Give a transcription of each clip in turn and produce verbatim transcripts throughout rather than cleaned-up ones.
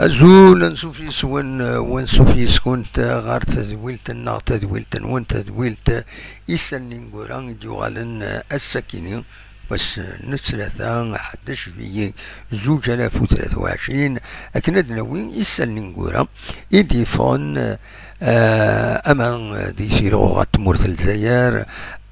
Azul, ansuf yes-wen, eh, wansuf yes-kunt, eh, ɣer tedwilt-nneɣ, tadwilt-nwen, tadwilt, eh, Isallen Ineggura i d-yuɣalen, eh, ass-akini, wass, eh, n ttlata, ḥdac juillet, zuǧ alaf u tlata u ɛecrin, akken ad d-nawi Isallen Ineggura i d-yeffɣen, eh, ama, eh, di tilɣuɣa n tmurt n Lezzayer,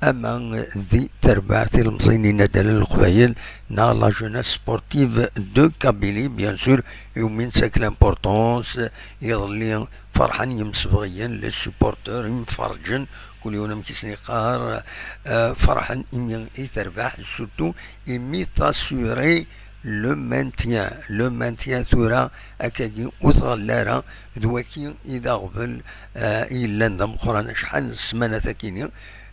ama, eh, di terbaɛt ilemẓiyen n yinaddalen n Leqbayel, neɣ la jeunesse sportive de Kabylie, bien sûr, iwumi nettak l'importance, iḍelli ferḥen yimsebɣiyen, les supporters, imferrǧen, kul yiwen amek i sen-yeqqar, eh, ferḥen imi i terbeḥ, surtout imi t'assurer le maintien. Le maintien tura, akkagi ur tɣelli ara, d waki i d aɣbel, eh, i yellan d ameqqran acḥal n ssmanat akini,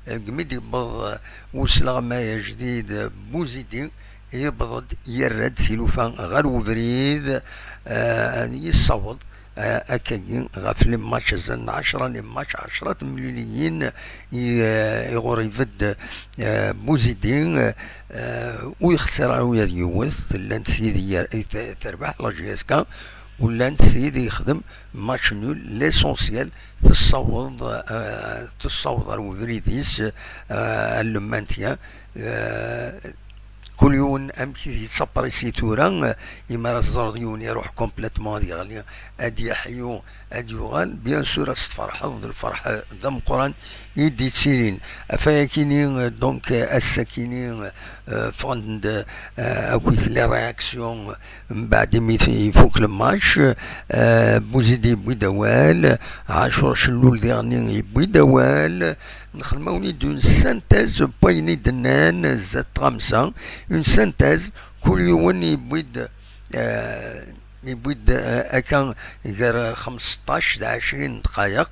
eh, deg mi d-yewweḍ, eh, usleɣmay ajdid, eh, Buzidi, yewweḍ-d, yerra-d tilufa ɣer ubrid, eh, yessaweḍ, eh, akkagi ɣef les matchs, azal n ɛecra les matchs, ɛecra temliliyin i, eh, iɣur ibedd, eh, Buzidi, eh, ur yexsir ara ula d yiwet, llant tid i yer-, i te-, terbeḥ la J S K, u llant tid i yexdem match nul, l'essentiel tessaweḍ, eh, tessaweḍ ɣer ubrid-is, eh, à le maintien, eh, kul yiwen amek i yettaprisi tura, eh, imi ara teẓreḍ yiwen iruḥ complètement ad yeɣli, ad yeḥyu, ad yuɣal, bien sûr ad s-tferḥeḍ d lferḥ, eh, d ameqqran i d-yettilin. Ɣef wayakini, eh, donc, eh, ass-akini, eh, ffɣen-d, eh, akkit les réactions, mbeɛd imi t-, ifuk le match, eh, Buzidi yewwi-d awal, Ɛacur Cellul diɣenni yewwi-d awal, nexdem-awen-id une synthèse n wayen i d-nnan zdat tɣamsa, une synthèse, kul yiwen yewwi-d, eh, yewwi-d, eh, akka gar xmesṭac d ɛecrin dqayeq,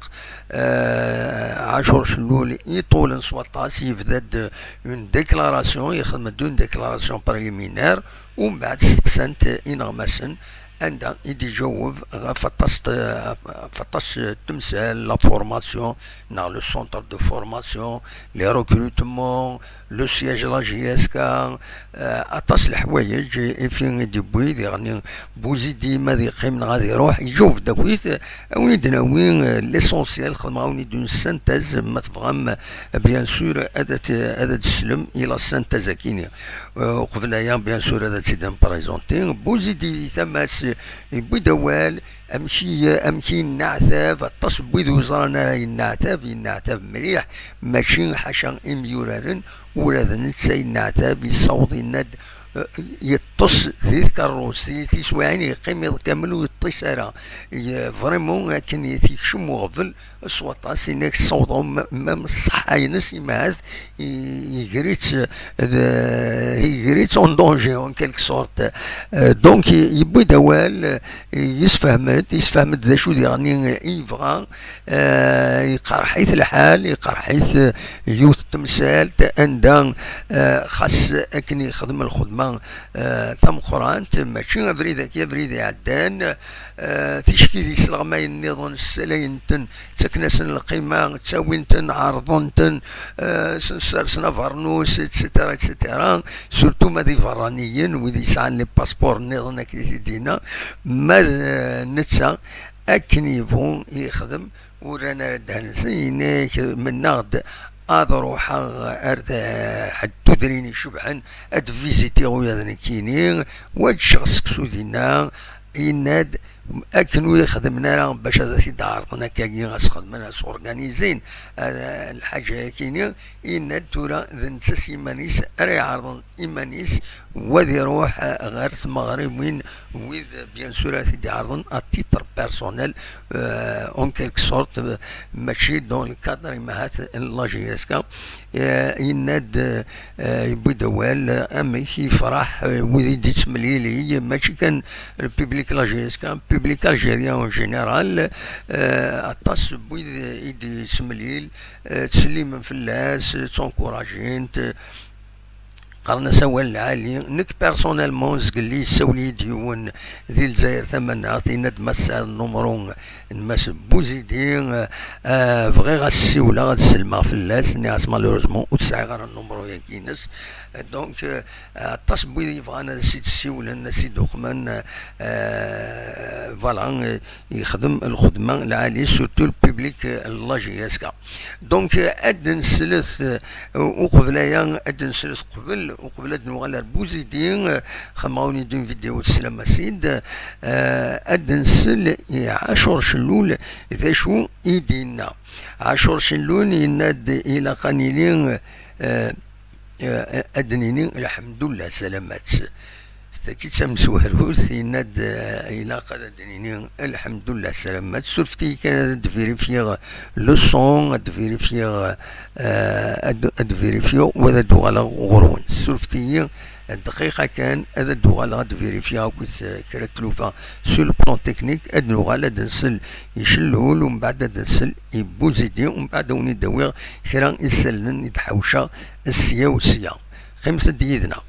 eh, Ɛacur Cellul iṭulen s waṭas, yebda-d une déclaration, yexdem-d une déclaration préliminaire, umbeɛd steqsan-t ineɣmasen anda i d-iǧaweb ɣef aṭas, ɣef aṭas n temsal, la formation, neɣ le centre de formation, les recrutements, le siège la J S K, eh, aṭas n leḥwayeǧ i fi i d-yewwi, diɣenni Buzidi ma ad yeqqim neɣ ad iruḥ, iǧaweb-d akkit, a wen-id-nawi, eh, l'essentiel, xedmeɣ-awen-id une synthèse, ma tebɣam, eh, bien sûr, ad t-, ad d-teslem i la synthèse akini. Eh, uqbel aya, bien sûr, ad tt-id-nprezenti. Buzidi di tama-s, yewwi-d awal, amek i, amek i yenneɛtab, aṭas n wid ur ẓran ara yenneɛtab, yenneɛtab mliḥ, mačči ḥaca imyuraren, ula d netta yenneɛtab, yessaweḍ yenna-d, eh, yeṭṭes di tkeṛṛust, di tiswiɛin yeqqim iḍ kamel ur yeṭṭis ara. Ye-, vraiment, akken i t-yekcem uɣbel, s waṭas, inek ssawḍen, même ṣṣeḥḥa-ines, imɛad, i-, iger-itt, d, iger-itt en danger, en quelque sorte. Euh, donc, i-, yewwi-d awal, euh, yessefhem-d, yessefhem-d d acu diɣen i, i yebɣa, euh, iqerḥ-it lḥal, iqerḥ-it, euh, yiwet n temsalt, anda, euh, xas akken yexdem lxedma, euh, tameqqrant, mačči abrid-agi, abrid iɛeddan, euh, ticki d isleɣmayen nniḍen ssalayen-ten, ttaken-asen lqima, ttawin-ten, ɛerḍen-ten, euh, s-, sersen abernus, et cetera, et cetera. Surtout ma d iberraniyen, wid yesɛan les passeports nniḍen akken i t-id-yenna, ma d, euh, netta akken yebɣu yexdem, ur rran ara ddehn-nsen, yenna-yak, mennaɣ-d ad ruḥeɣ ar t-, ḥedd tudrin icebḥen, ad vizitiɣ ula d nekkini, wa ad ččeɣ seksu dinna, yenna-d, akken ur ixedmen ara bac ad t-id-ɛerḍen akkagi, ad s-xedmen, ad s-organizin, eh, lḥaǧa-yakini, yenna-d tura d netta s yiman-is ara iɛerḍen iman-is, wa ad iruḥ, eh, ɣer tmeɣriwin, wid, bien sûr, ara t-id-iɛerḍen à titre personnel, euh, en quelque sorte, euh, mačči dans le cadre imahat n la J S K. Euh, yenna-d, euh, yewwi-d awal, euh, amek yefreḥ, euh, wid i d-yettemlili, mačči kan le public la J S K, public algérien en général, euh, aṭas n wid i d-yettemlil, euh, ttsellimen fell-as, euh, ttunkurajin-t, euh, Qqaren-as awal lɛali. Nekk personnellement, zgelli yessawel-iyi-d yiwen di Lezzayer Tamaneɣt, yenna-d ma tesɛiḍ nnumru n Mass Buzidi, eh, bɣiɣ ad s-ssiwleɣ, ad sellmeɣ fell-as. Nniɣ-as malheureusement ur tesɛiɣ ara nnumru-agi-ines. Donc, eh, aṭas n wid yebɣan ad as-id-ssiwlen, ad as-id-uqmen, eh, voilà, eh, yexdem lxedma lɛali, surtout le public, eh, n la J S K. Donc, eh, ad d-nslet, eh, uqbel aya, ad d-nslet qbel, uqbel ad nuɣal ar Buzidi, eh, xedmeɣ-awen-id une vidéo, teslam-as-id, eh, ad d-nsel i Ɛacur Cellul, d acu i d-yenna. Ɛacur Cellul yenna-d ilaq ad nili, eh, eh, ad d-nini lḥemdullah, salamat. Tagi d tamezwarut, yenna-d, eh, ilaq ad d-nini lḥemdullah, salamat. Surfet-iyi kan ad d-vérifier le son, ad d-vérifier, eh, ad, ad d-vérifier, u ad d-uɣaleɣ ɣur-wen. Surfet-iyi dqiqa kan, ad d-uɣaleɣ ad d-vérifier akked, eh, kra n tlufa sur le plan technique, ad nuɣal ad nsel i Cellul, u mbeɛd ad nsel i Buzidi, u mbeɛd ad wen-id-awiɣ kra isallen i d-ḥawceɣ sya u sya. Qqimet-d yid-neɣ.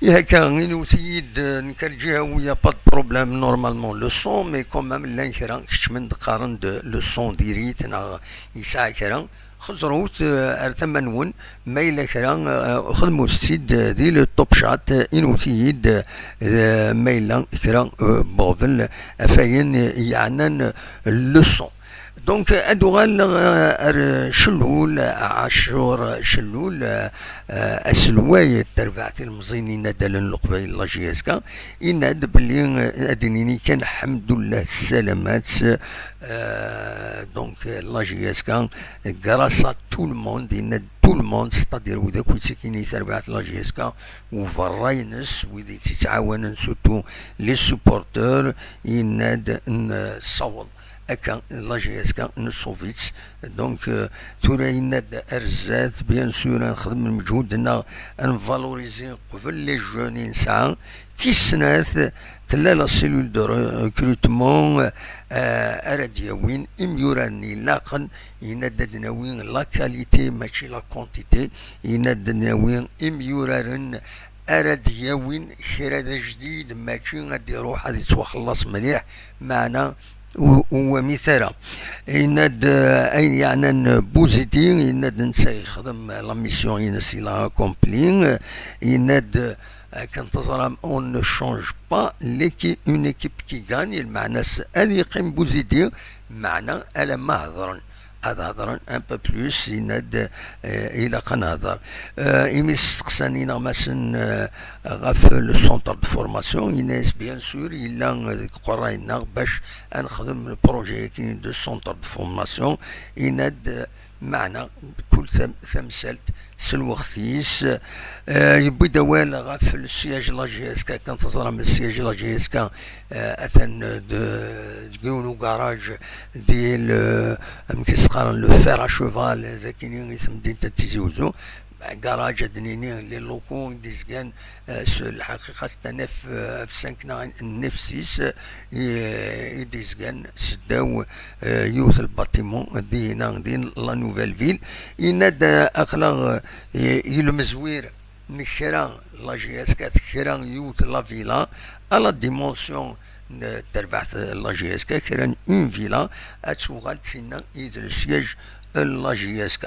Ihi akka, inwet-iyi-d, eh, nekk ar lǧiha-w, y a pas de problème, normalement le son, mais quand même llan kra keččmen-d qqaren-d le son diri-t neɣ yesɛa kra. Xeẓrut, eh, ar tama-nwen, ma yella kra, eh, xedmut-tt-id, eh, di le top chat, eh, inwet-iyi-d, eh, ma yella kra, eh, n uɣbel ɣef wayen yeɛnan le son. Donc, ad uɣaleɣ, eh, ar Cellul, Ɛacur Cellul, eh, eh, aselway n terbaɛt ilemẓiyen n yinaddalen n Leqbayel, la J S K, yenna-d belli, eh, ad d-nini kan, ḥemdullah, ssalamat, eh, donc, la J S K, grâce à tout le monde, yenna-d tout le monde, c'est-à-dire wid akk yettekkin i terbaɛt n la J S K, u berra-ines, wid i tt-ittɛawanen, surtout les supporters, yenna-d nessaweḍ akka la J S K, nṣubb-itt. Donc, euh, tura yenna-d ar zdat, bien sûr, ad nexdem lmeǧhud-nneɣ, ad nvalorizi qbel les jeunes i nesɛa. Tis snat, tella la cellule de recrutement, euh, ara d-yawin imyuraren ilaqen, yenna-d ad nawi la qualité, mačči la quantité, yenna-d ad nawi imyuraren ara d-yawin kra d ajdid, mačči ad d-iruḥ ad yettwaxelleṣ mliḥ, meɛna u-, ur wamit ara. Yenna-d, eh, ayen yeɛnan Buzidi, yenna-d netta yexdem la mission-ines, il a accompli, yenna-d, eh, akken teẓram, on ne change pas l'équipe, une équipe qui gagne, lmeɛna-s ad yeqqim Buzidi, meɛna alamma hedren. Ad hedren un peu plus, yenna-d, eh, ilaq ad nehder. Eh, imi steqsan ineɣmasen, eh, ɣef le centre de formation, yenna-yas, bien sûr, yella deg uqerray-nneɣ bac ad nexdem le projet-agi de centre de formation, yenna-d, eh, meɛna kul tam-, tamsalt s lweqt-is. Eh, yewwi-d awal ɣef le siège la J S K, kan teẓram le siège la J S K, eh, atan de, deg yiwen ugaraj di le, amek i s-qqaren, le fer à cheval, d akini i temdint n Tizi Uzzu. Garaj, ad d-nini, les locaux i d-izgan, eh, s lḥaqiqa, c'est un F, eh, F cinq neɣ un F six, eh, i, i d-izgan seddaw, eh, yiwet lbâtiment dihina, din la Nouvelle Ville. Yenna-d, eh, aql-aɣ, eh, i, i lemzwir n kra, la J S K, kra yiwet la villa, à la dimension n terbaɛt la J S K, kra n une villa, ad tuɣal d tinna i d le siège, la J S K.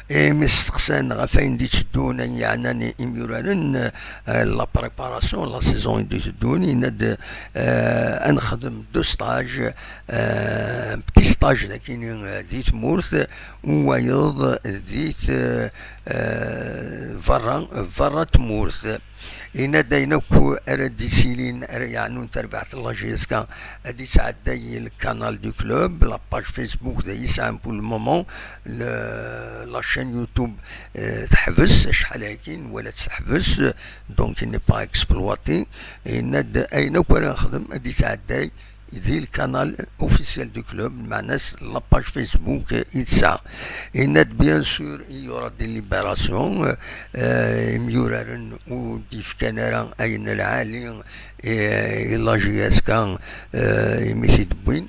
Imi steqsan ɣef ayen d-itteddun, ayen yeɛnan imyuraren, eh, la préparation, la saison i d-iteddun, yenna-d, eh, ad nexdem deux stages, eh, un petit stage dakini, eh, di tmurt, u wayeḍ di t-, eh, berra, berra tmurt. Yenna-d ayen akk ara d-issilin, ara yeɛnun tarbaɛt n la J S K, ad d-ittɛedday i le canal du club, la page Facebook d ay yesɛan pour le moment, le, la chaîne YouTube, euh, teḥbes, acḥal-agi nwala-tt teḥbes, donc il n'est pas exploité. Yenna-d ayen akk ara nexdem ad d-ittɛedday di le canal officiel du club, lmeɛna-s la page Facebook i tesɛa. Yenna-d, bien sûr, il y aura des libérations, euh, imyuraren ur d-yefkan ara ayen lɛali, eh, i la J S K, eh, imi t-id-wwin,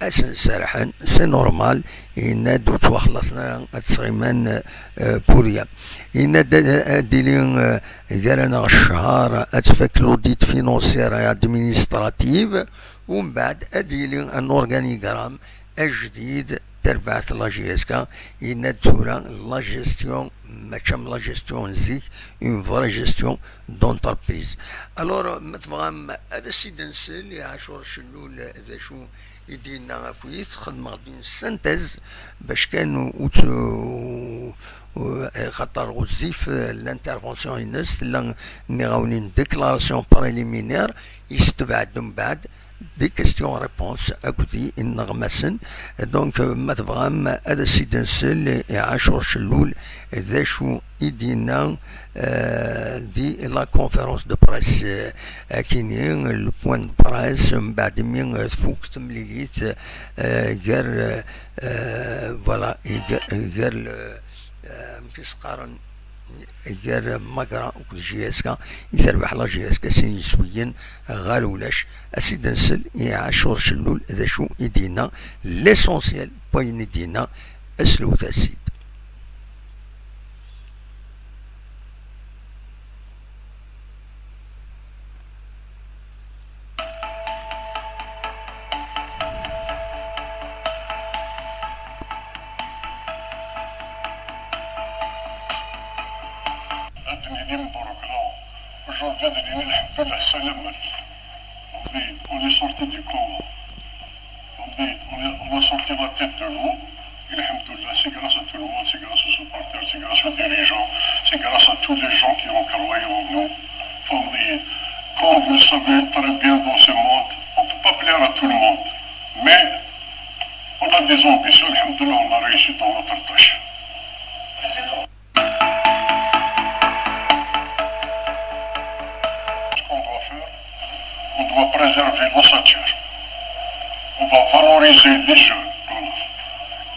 ad sen-serḥen, c'est normal, yenna-d ur ttwaxlaṣen ara ad ttɣiman, eh, pour rien. Yenna-d ad, ad d-ili, eh, gar-aneɣ cchar, ad tfak l'audit financier et administrative, umbeɛd ad d-yili un organigramme ajdid, tarbaɛt n la J S K, yenna-d tura la gestion, mačči am la gestion n zik, une vraie gestion d'entreprise. Alors, ma tebɣam ad as-id-nsel i Ɛacur Cellul d acu i d-yenna akkit, xedmeɣ-d une synthèse bac kan ur tt-, xaṭer ɣezzif l'intervention-ines, tella, nniɣ-awen, une déclaration préliminaire, yessetbeɛ-d umbeɛd des questions-réponses akked ineɣmasen. Donc, ma tebɣam ad as-id-nsel i Ɛacur Cellul d acu i d-yenna, euh, di la conférence de presse, euh, akini, le point de presse, mbeɛd imi, euh, tfuk temlilit, euh, gar, euh, voilà, gar, gar le, euh, amek i s-qqaren, gar Magra akked J S K, i terbeḥ la J S K sin yiswiyen ɣer ulac. Ad tt-id-nsel i Ɛacur Cellul d acu i d-yenna, l'essentiel n wayen i d-yenna, aslewt-as-id. Ad d-nini mebṛuk, non. Aujourd'hui, ad d-nini lḥemdullah, ssalamat. On est, on est sorti du coma. On est, on est, on a sorti la tête de l'eau. Et lḥemdullah, c'est grâce à tout le monde, c'est grâce aux supporters, c'est grâce aux dirigeants, c'est grâce à tous les gens qui ont croyé en nous. Famille, comme vous le savez très bien, dans ce monde, on ne peut pas plaire à tout le monde. Mais on a des ambitions, alhamdoulilah, on a réussi dans notre tâche. Ce qu'on doit faire, on doit préserver l'ossature. On va valoriser les jeunes. Voilà.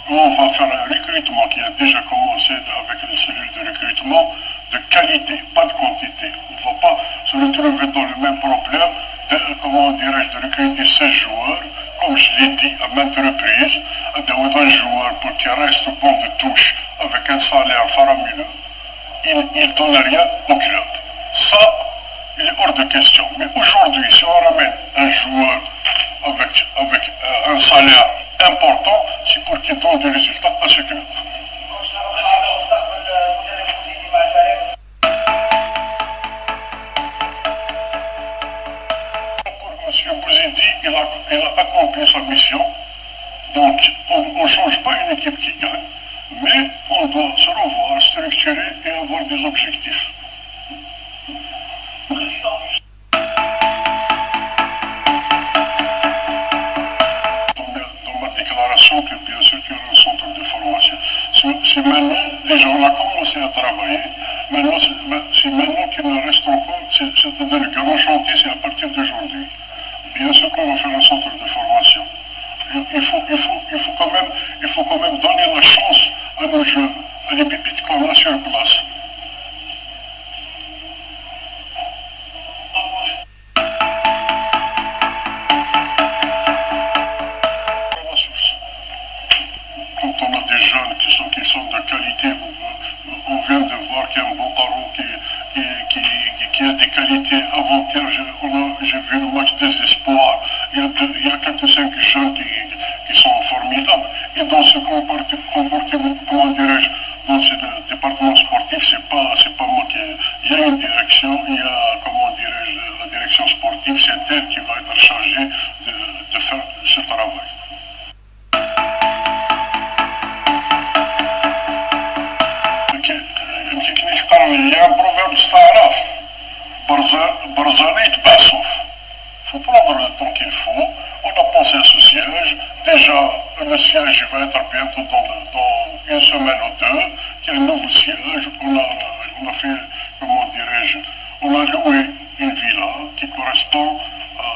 Et on va faire un recrutement qui a déjà commencé avec les cellules de recrutement de qualité, pas de quantité. On ne va pas se retrouver dans le même problème de, comment dirais-je, de recruter seize joueurs, comme je l'ai dit à maintes reprises, de un joueur pour qu'il reste bon de touche avec un salaire faramineux, il, il donne rien au club. Ça, il est hors de question. Mais aujourd'hui, si on ramène un joueur avec, avec, euh, un salaire important, c'est pour qu'il donne des résultats à ce club. Pour monsieur Bouzidi, il a, il a accompli sa mission. Donc, on ne change pas une équipe qui gagne, mais on doit se revoir, structurer et avoir des objectifs. Dans ma, dans ma déclaration, que bien sûr qu'il y aura un centre de formation. C'est, c'est maintenant, déjà on a commencé à travailler. Maintenant, c'est, c'est maintenant qu'il nous reste encore, c'est, c'est-à-dire le grand chantier, c'est à partir d'aujourd'hui. Bien sûr qu'on va faire un centre de formation. Il, il faut, il faut, il faut quand même, il faut quand même donner la chance à nos jeunes, à les pépites qu'on a sur place. Quand on a des jeunes qui sont, qui sont de qualité, on, on vient de voir qu'il y a un Bokaro qui, qui, qui, qui a des qualités. Avant-hier, j'ai, on a, j'ai vu le match des espoirs. Il y a deux, il y a quatre ou cinq jeunes qui, qui sont formidables. Et dans ce comportement, comment dirais-je, dans ce département sportif, c'est pas, c'est pas moi qui, il y a une direction, il y a, comment dirais-je, la direction sportive, c'est elle qui va être chargée de, de faire ce travail. Il y a un proverbe, c'est un proverbe, برزان برزاني يتبع الصوف. Faut prendre le temps qu'il faut. On a pensé à ce siège. Déjà, le siège va être bientôt dans, dans une semaine ou deux. Il y a un nouveau siège. On a, on a fait, comment dirais-je, on a loué une villa qui correspond